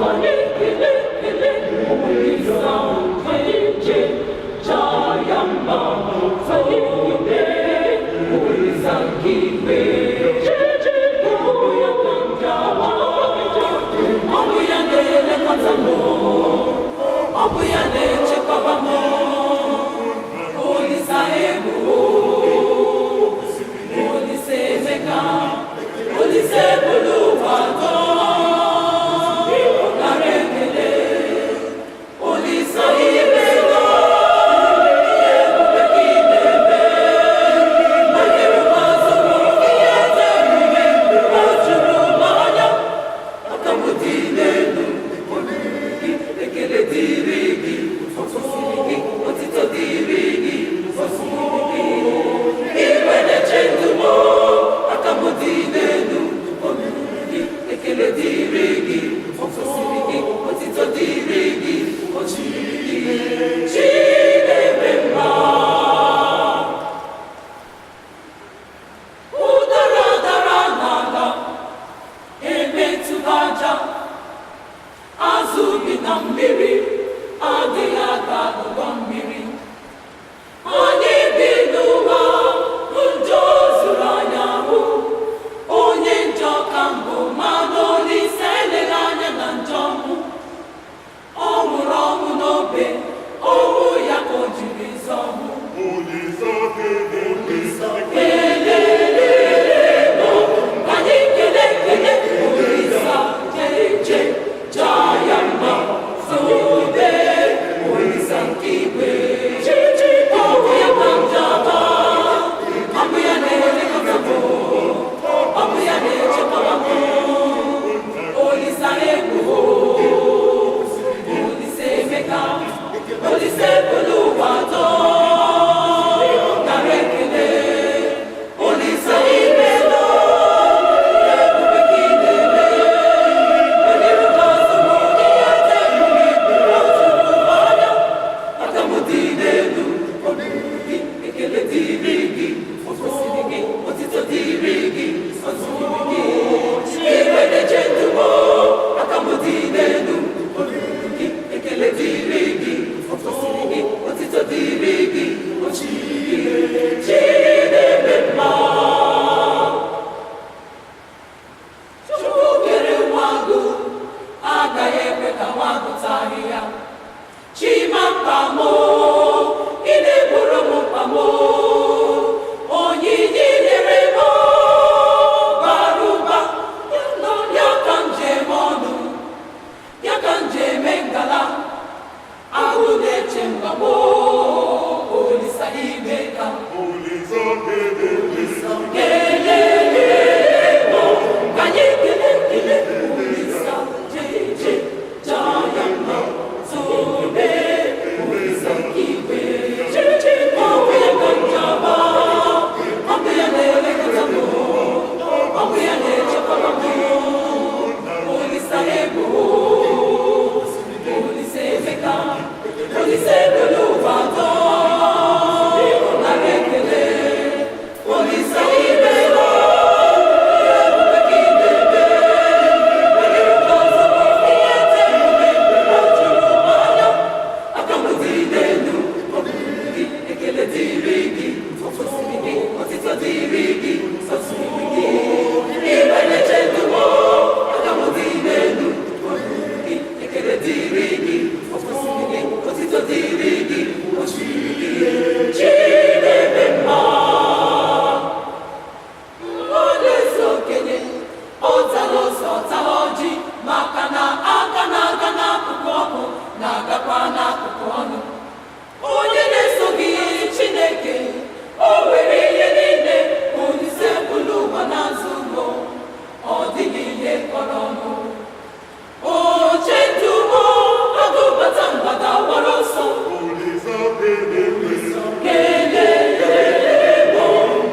Anyị kele kele Olisa jeje jaa ya mma tobe Olisa nke igwe jeje ọ bụ ya ka m ji agba. Ọ bụ ya na-elekọta m, ọ bụ ya na-echekwaba m. Olisa egwu, Olisa Emeka, Olisa ebulu ụwa atọ, nara ekele. Olisa imela, ihe ebube ka ị na-eme. Manyere m azụrụ ihe dị ebube, o juru m anya. Aka m dị n'elu, ekele dịrị gị, gị otito dịrị gị, gị igwe na-eche ndụ m. Aka m dị n'elu, gị ekele dịrị gị, gị otito dịrị gị, chi na-eme mma. Ụdara dara n'ala emetụla aja, azụ bi na mmiri adịghị aga n'ụgbọ mmiri. Anyị bi n'ụwa njọ zuru anyị ahụ, onye njọ ka mbụ, mana Olise eleghị anya na njọ mụ. Ọ nwụrụ ọnwụ n'obe, ọnwụ ya ka o jiri zọọ mụ. Kelelelo, anyị kele kele Olisa jeje jaa ya mma tobe Olisa nke igwe jeje. Ọ bụ ya ka m ji aba, ọ bụ ya na-elekọta m, ọ bụ ya na-echekwaba m. Olisa egwu, Olisa Emeka, Olisa ebulu ụwa atọ, nara ekele. Olisa imela, ebube ka ị na-eme. Onyere m azụrụ ihe dị ebube, o juru m anya. Aka m dị n'elu, gị ekele dịrị gị, o kwesịrị gị, otito dịrị gị, o zuru gị. Igwe na-eche ndụ m, aka m dị n'elu, gị ekele dịrị gị, o kwesịrị gị, otito dịrị gị, o chi na-eme mma. Chukwu kere nwa agụ agaghị ekwe ka nwa agụ taa ahịhịa. Chima mkpa m, ị na-egboro m mkpa m. Onyinye i nyere m bara ụba, ya ka m ji eme ọnụ, ya ka m ji eme ngala. Agụ na-eche mgbagbo, Olisa ime ka kelele ka anyị kele kele Olisa jeje jaa ya mma tobe Olisa nke igwe jeje. Ọ bụ ya ka m ji aba, ọ bụ ya na-elekọta m, ọ bụ ya na-echekwaba m. Olisa egwu, Olisa Emeka, Olisa ebulu ụwa atọ, nara ekele. Olisa imela, ebube ka ị na-eme. Onyere m azụrụ ihe dị ebube, o juru m anya. Aka m dị n'elu, gị ekele dịrị gị, o kwesịrị gị, otito dịrị gị, o zuru gị. Igwe na-eche ndụ m, aka m dị n'elu, gị ekele dịrị gị, o kwesịrị gị, otito dịrị gị, o zuru gị, chi na-eme mma. Ọ na-eze okenye, ọ tara ose, ọ tara ọjị, maka na aka na-aga n'akụkụ ọkụ na-agakwa n'akụkụ ọnụ. Onye na-eso gị, Chineke, o nwere ihe niile. Olise bụrụ ụwa n'azụ ụlọ, ọ dịghị ihe kọrọ ọnụ. Oche ndumo, agụbata mgbada wara ọsọ. Kelele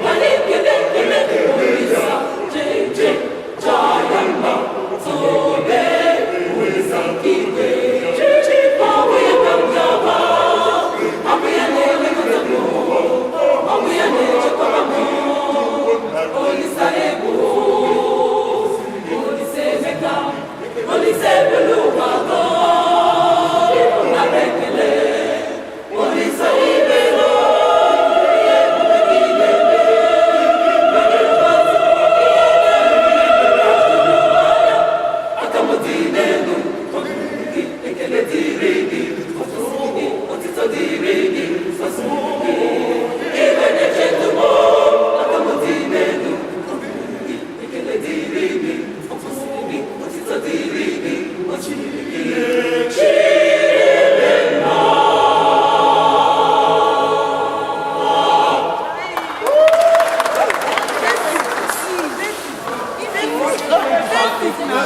anyị kele kele Olisa jeje jaa ya mma tobe Olisa nke igwe jeje. Ọ bụ ya ka m ji aba. Olise.